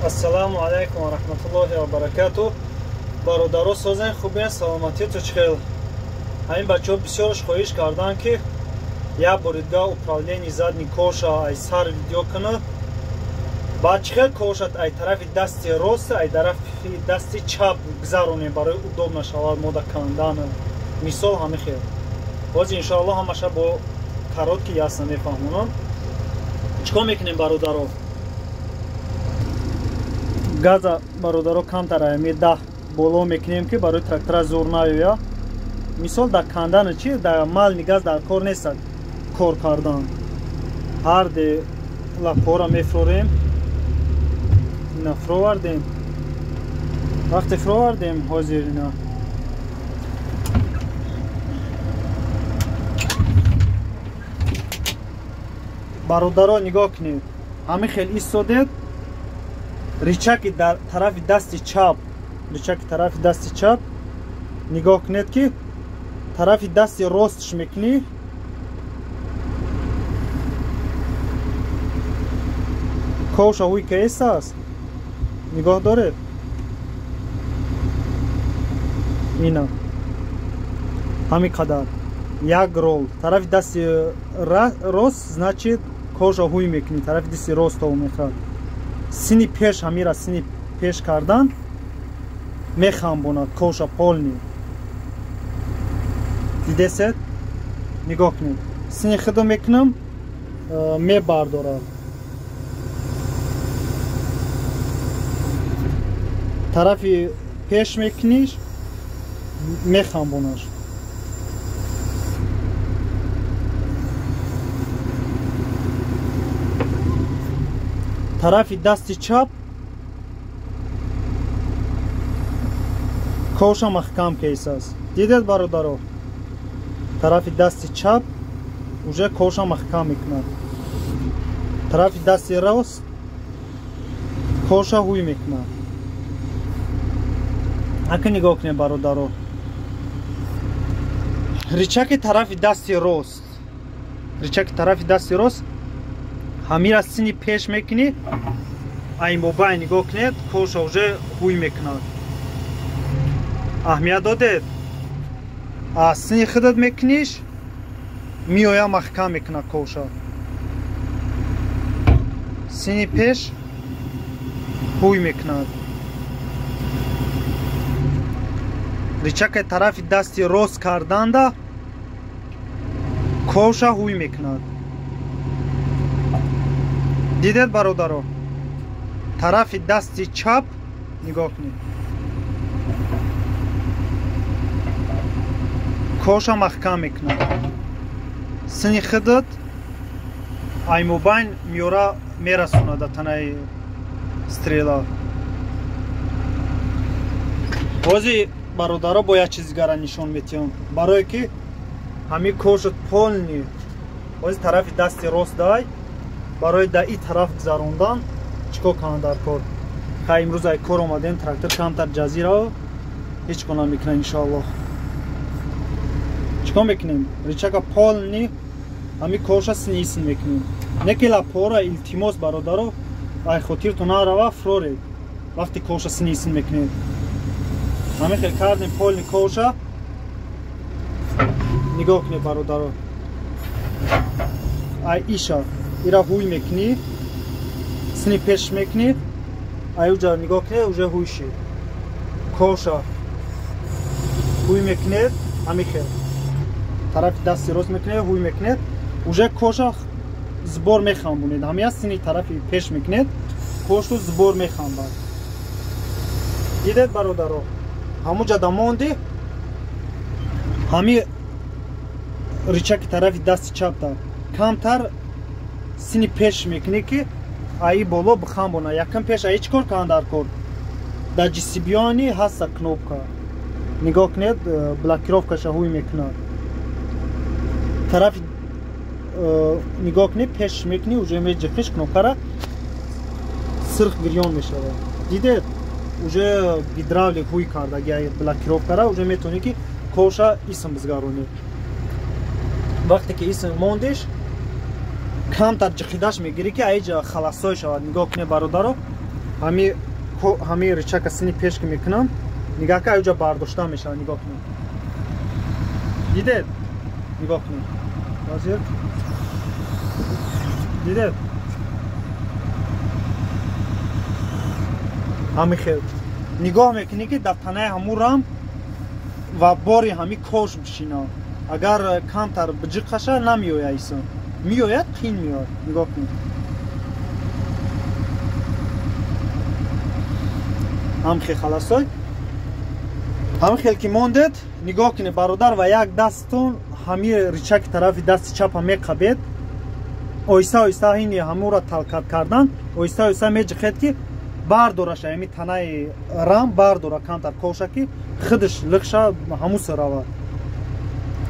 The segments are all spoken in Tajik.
Ассалому алайкум ва раҳматуллоҳи ва баракатуҳ. Бародаро, созен, хубен, саломатиту чхел. Ҳамин бачаҳо бисёрш хоҳиш карданд, ки як боридга управление задний коша ай сар видео кунад. Баъд чихел кошат ай тарафи дасти рост, ай тарафи дасти чап гузаронем, барои удобно шавад мода кандан. Мисол ҳамин хел. Боз иншоаллоҳ ҳамаша бо короткий ясно мефаҳмонам. Чикор мекунем, бародаро? Газа, бародаро, камтар ами 10 боло мекунем, ки барои трактора зур наёя. Мисол, дар кандана чи дар мални газ дар кор нест кор кардан. Ҳар де лапора мефрорем, ина фровардем. Вақте фровардем, ҳозир ина бародаро нигоҳ кунед. Ҳамин хел истодед, рычаги дар тарафи дасти чап, рычаги тарафи дасти чап нигоҳ кунед, ки тарафи дасти ростш мекунӣ, ковша ҳуй каест аст, нигоҳ доред. Ина ҳамин қадар як рол тарафи дасти рост, значит, ковша ҳуй мекунӣ, тарафи дасти рост то мехӯрад. Сини пеш, ҳамира сини пеш кардан мехамбонад ковша полный. Дидесед? Нигоҳ кунед, сини худо мекунам, мебардорад. Тарафи пеш мекуниш, мехамбонаш. Тарафи дасти чап ковша маҳкам кейс аст. Дидед, бародаро? Тарафи дасти чап уже ковша маҳкам мекунад, тарафи дасти рост ковша ҳуй мекунад. Ака нигоҳ кунед, бародаро, рычаги тарафи дасти рост, рычаги тарафи дасти рост ҳамира сини пеш мекунӣ, аймобай нигоҳ кунед, ковша уже ҳуй мекунад. Аҳамият додед? Аз сини худат мекуниш, меоя маҳкам мекунад ковша. Сини пеш ҳуй мекунад. Рычаги тарафи дасти рост карданда ковша ҳуй мекунад. Дидед, бародаро? Тарафи дасти чап нигоҳ кунед, ковша маҳкам мекунад. Сини худат аймобайн меёра мерасонад дар танаи стрела. Ҳозир, бародаро, бо як чиз дигара нишон метиҳам, барое ки ҳамин ковшат полный ҳозир тарафи дасти рост дай, барои дар ин тараф гузарондан чӣ кор кунам дар кор? Хай, имрӯз ай кор омадем, трактор камтар ҷазира, ҳеҷ кор намекунад иншоаллоҳ. Чӣ кор мекунем? Рычага полный ҳамин ковша снисн мекунем. Не ки лапора, илтимос, бародаро, ай хотиртон нарава, фроред вақте ковша снисн мекунед. Ҳамин хел кардем полный ковша. Нигоҳ кунед, бародаро, ай иша ира ҳуй мекунӣ, сини пеш мекунӣ, ай уҷа нигоҳ кунед, уже ҳуй шид. Ковша ҳуй мекунед, ҳамин хел тарафи дасти рост мекунед, ҳуй мекунед, уже коша сбор мехамбонед. Ҳамин сини тарафи пеш мекунед, кошу сбор мехамбад. Дидед, бародаро? Ҳамуҷа да монди, ҳами рычаги тарафи дасти чапта камтар сини пеш мекунӣ, ки аи боло бихамбона. Якам пеш аи чӣ кор кунанд дар кор? Дар ҷисибиёни ҳаста кнопка, нигоҳ кунед, блокировкаша ҳуй мекунад. Тарафи нигоҳ кунед, пеш мекунӣ, уже меҷиқиш кнопкара, сирх гирён мешавад. Дидед? Уже гидравлик ҳуй кардаги блокировкара, уже метавонӣ, ки ковша исм бизгаронӣ. Вақте ки исм мондиш, камтар ҷиқидаш мегирӣ, ки аиҷа халасой шавад. Нигоҳ кунед, бародаро. Ҳами рычага сини пеш ки мекунам, нигоҳ ка, аёҷа бардошта мешавад. Нигоҳ кунед, дидед? Нигоҳ кунед, ҳозир дидед? Ҳами хел нигоҳ мекунӣ, ки дар танаи ҳамун рам ва бори ҳами кош бишина. Агар камтар биҷиқаша, намеояд, исон меояд, қин меояд. Нигоҳ кунед, ҳамхел халасой, ҳамин хел ки мондед, нигоҳ кунед, бародар, ва як дасттон ҳами рычаги тарафи дасти чапа меқабед, оҳиста оҳиста ҳини ҳамура толкать кардан, оҳиста оҳиста меҷихед, ки бардораша, ҳами танаи рам бардора, камтар коша, ки худаш лиқша ҳамуса равад.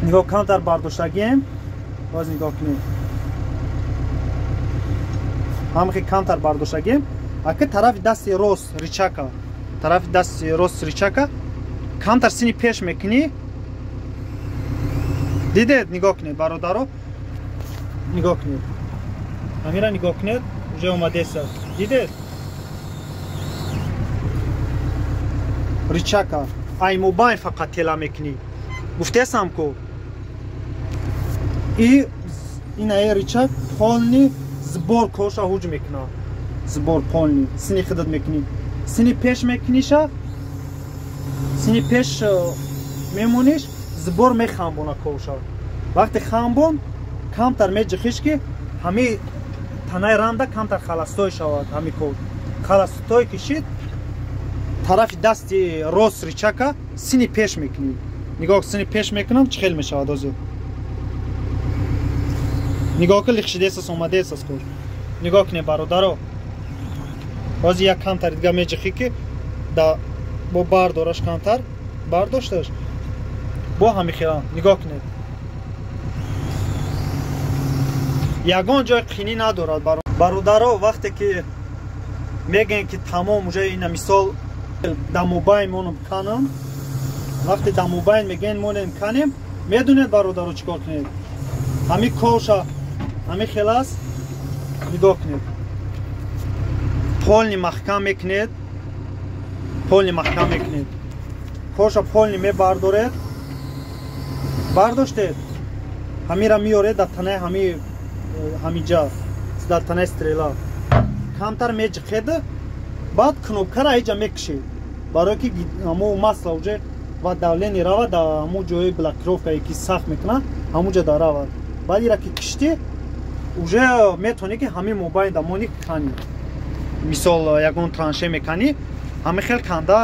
Нигоҳ, камтар бардоштагием, боз нигоҳ кунед, ҳамхе камтар бардоштагием. Аки тарафи дасти рост рычага, тарафи дасти рост рычага камтар сини пеш мекунӣ. Дидед? Нигоҳ кунед, бародаро, нигоҳ кунед, ҳамира нигоҳ кунед, уже омадеса, дидед? Рычага ай мобайн фақат тела мекунӣ, гуфтесам ку, и инаи рычаг полный сбор коша ҳуҷ мекунад, сбор полный сини хидат мекунӣ, сини пеш мекуниша, сини пеш мемониш, сбор мехамбона коша. Вақте хамбон, камтар меҷихиш, ки ҳами танаи рамда камтар холостой шавад. Ҳами кош холостой кишид, тарафи дасти рост рычага сини пеш мекунӣ. Нигоҳ, сини пеш мекунам, чӣ хел мешавад ҳозир, нигоҳ ки лихшидесас, омадесас кош. Нигоҳ кунед, бародаро, ҳозир як камтар дига меҷихӣ, ки да бо бардораш, камтар бардошташ, бо ҳами хела. Нигоҳ кунед, ягон ҷой қинӣ надорад, бародаро. Вақте ки мегӯем, ки тамом, уже ина мисол да мобайн монам канам, вақте да мобайн мегӯем монем канем, медонед, бародаро, чӣ кор кунед? Ҳами коша ҳами хел аст, нигоҳ кунед, полный маҳкам мекунед, полный маҳкам мекунед, коша полный мебардоред. Бардоштед, ҳамира меоред дар танаи ҳами ҳамиҷа, дар танаи стрела камтар меҷиқед, баъд кнопкара ҳиҷа мекушед, барое ки ҳамо масла уже ва давление рава дар ҳамо ҷои блокировкае, ки сахт мекунад, ҳамуҷа да равад. Баъд ира ки киштӣ, уже метавонӣ, ки ҳамин мобайн да мони кани, мисол ягон транше меканӣ, ҳамин хел канда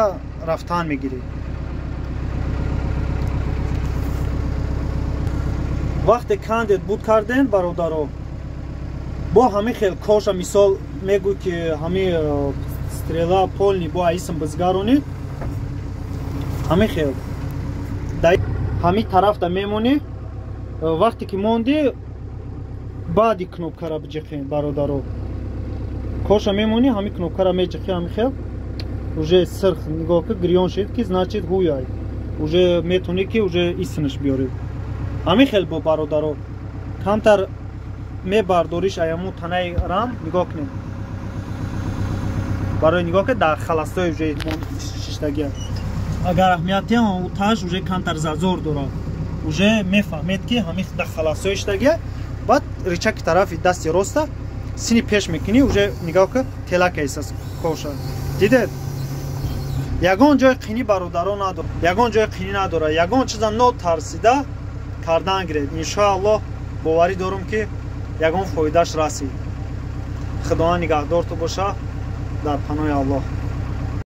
рафтан мегирӣ. Вақте кандед, буд карден, бародаро, бо ҳамин хел коша, мисол мегӯй, ки ҳамин стрела полный бо аисм бизгаронӣ, ҳамин хел ҳамин тарафда мемонӣ. Вақте ки мондӣ, баъди кнопкара биҷиқӣ, бародаро, коша мемонӣ, ҳамин кнопкара меҷиқӣ, ҳамин хел уже сирх, нигоҳ ки, гирён шид, ки значит ҳуяй, уже метавонӣ, ки уже исмш биёрӣ. Ҳамин хел бо, бародаро, камтар мебардориш аяму танаи рам. Нигоҳ кунед, барои нигоҳ ки дар холостой уже шиштагия, агар аҳамиятиам таш уже камтар зазор дорад, уже мефаҳмед, ки ҳамин дар холостой шиштагия. Баъд рычаги тарафи дасти роста сини пеш мекунӣ, уже нигоҳ ки, телакаисас коша, дидед? Ягон ҷои қинӣ, бародаро, надорад, ягон ҷои қинӣ надорад. Ягон чиза нотарсида кардан гиред, иншоаллоҳ, боварӣ дорум, ки ягон фоидааш расид. Худованд нигаҳдорту боша, дар паноҳи Аллоҳ.